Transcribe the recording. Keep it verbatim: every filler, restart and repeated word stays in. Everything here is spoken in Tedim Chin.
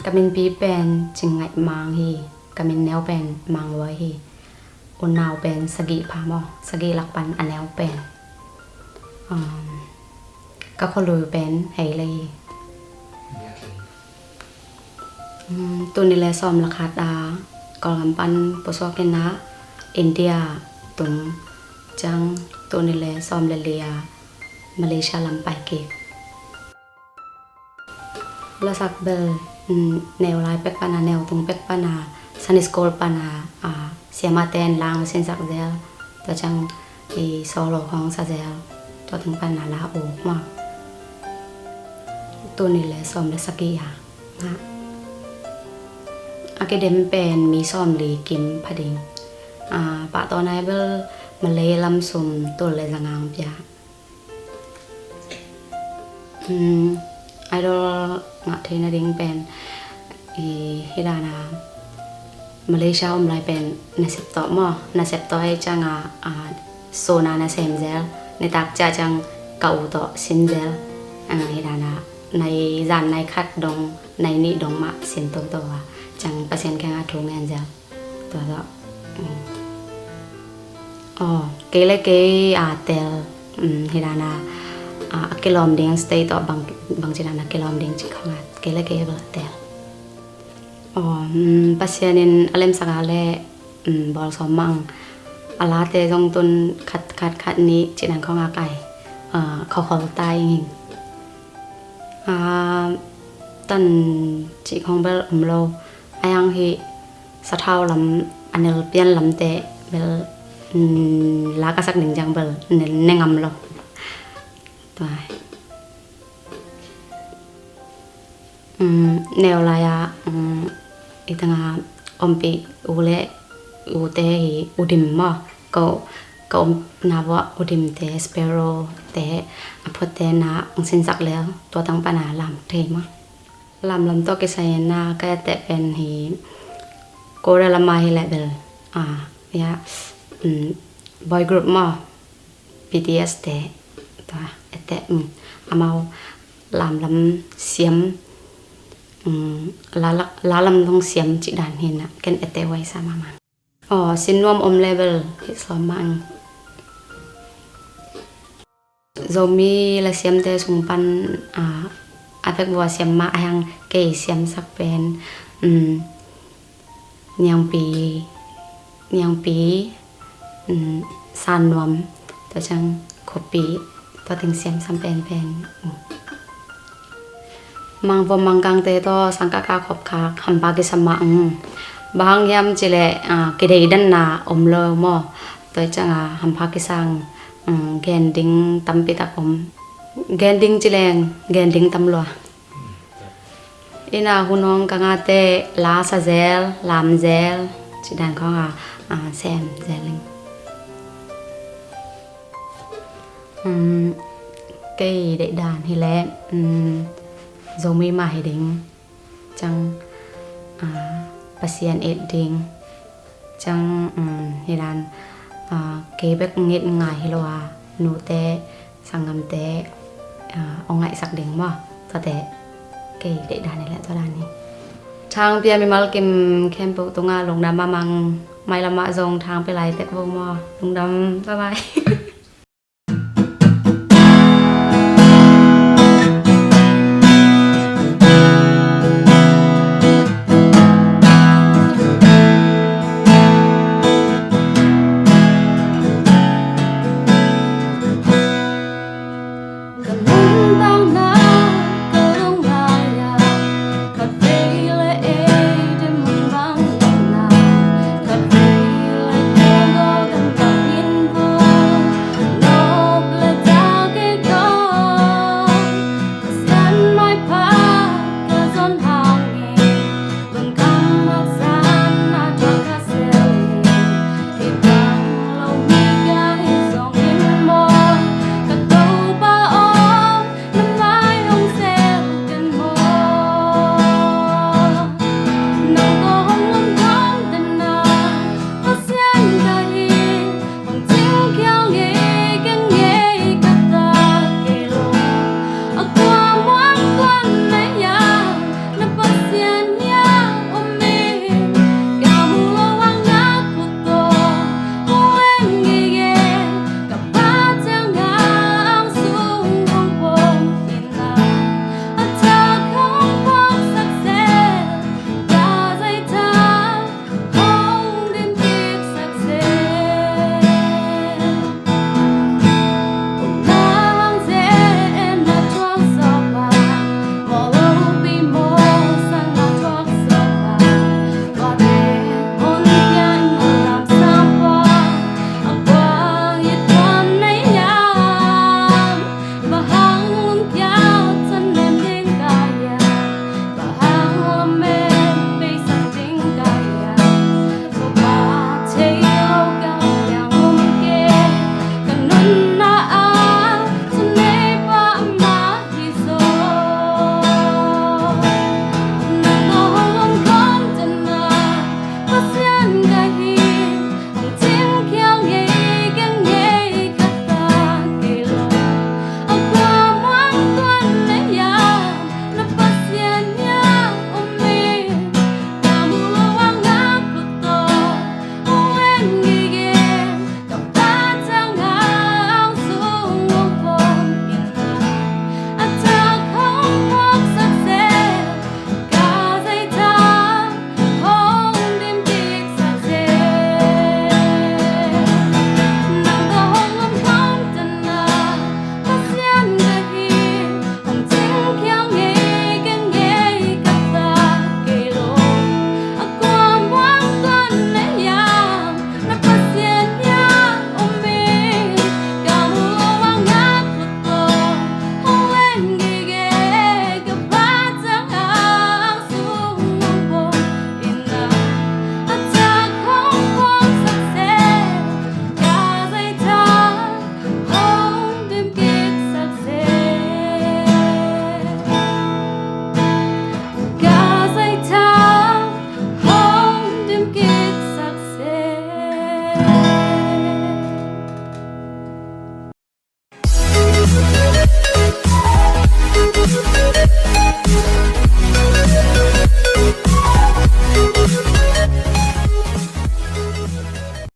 Ka minpi pen Cing Ngaih Mang hi. Ka min neu pen Mang Luai hi. Unau pen sagih pha maw, sagih lak pan a neu pen. Um, ka khualui pen Hei Lei hi. Um, tul nih le sawm le khat a Kawlgam pan pusuak in a India tung ciang tul nih le sawm le li a Malaysia lam pai kik. Lasak bel, um, neu lai pek pan a, neu tung pek pan a, Sunday school pan a, a, siamate in la hong sinsak zel. Tua ciang i solo hong sa zel. Tua teng pan a la uk maw. Tul nih le sawm le sagih a ngah. A kidem pen mi sawmli kim pha ding. A, pahtawi nai bel Malay lam sum tul le za nga hong pia. Um, Idol ngah theihna ding pen i, hih dan a Malaysia om lai pen nasep tawh maw, nasep tawh ahih ciang a, a, sun a na sem zel, nitak ciah ciang ka u tawh sin zel, a, hih dan a nai zan nai khat dong, nai nih dong mah sin toto a, ciang Pasian kiang a thu ngen zel. Tua tawh. Um. Aw, kei le kei a tel, um, hih dan a, a, a kilawm ding state tawh bang, bangci dan a kilawm ding cih khong a, kei le kei bel a tel. Aw, um, Pasian in a lemsak a le, um, bawl sawm mah ing. A late zong tun khat, khat, khat nih cih dan khong a kai, a, kholkhol ta ing. A, tan cih khong bel om lo. A yang hi sathau lam, a nel pian lamte bel, mm, la ka sak ding ciang bel ne, ne ngam lo. Tua. Mm, neu lai a, mm, i tang a ompih u le ute hi, u dim maw. Ka, ka omna vuah u dimte, sparrow te, a phuatte na hong sinsak lel, tua tang pan a lam thei maw. Lamlam tawh kisai in a ka etteh pen hi Korea lam ah hi leh bel, a, ya, um, boy group maw, B T S te, tua etteh, um, amau lamlam siam, um, lalak, lalam long siam cih dan hi na, ken etteh huai sa mahmah. Aw, sin nuam om le bel hih sawm mah ing. Zomi la siamte sung pan, a, a vek vua siam mah a hiang kei siamsak pen, um, Niangpi, Niangpi, um, San Nuam, tua ciang Khuapi, tua teng siam sam penpen, um. Mangvom mangkangte tawh sangkaka khopkhak hampha kisa mah ing. Bang hang hiam cih leh, a, kideidanna om lo maw. Tua ciang a hampha kisa ing, um, gen ding tampi tak om. Gen ding ci leng gen ding tam lua. Inn ah hun hong ka ngahte la sa zel, lam zel, cih dan khong a, a, sem zel ing. Um, kei deihdan hi leh, um, Zomi mah hi ding. Ciang, a, Pasian et ding. Ciang, um, hi dan, a, kei bek nget ngai hi lo a, nute, sanggamte, a, hong ngaihsak ding maw. Tuate kei deihdan hi leh tua dan hi. Thangpia mimal kim khempeuh tungah lungdam mahmah ing. Mailam ah zong thangpia lai tek vo maw. Lungdam, bye bye.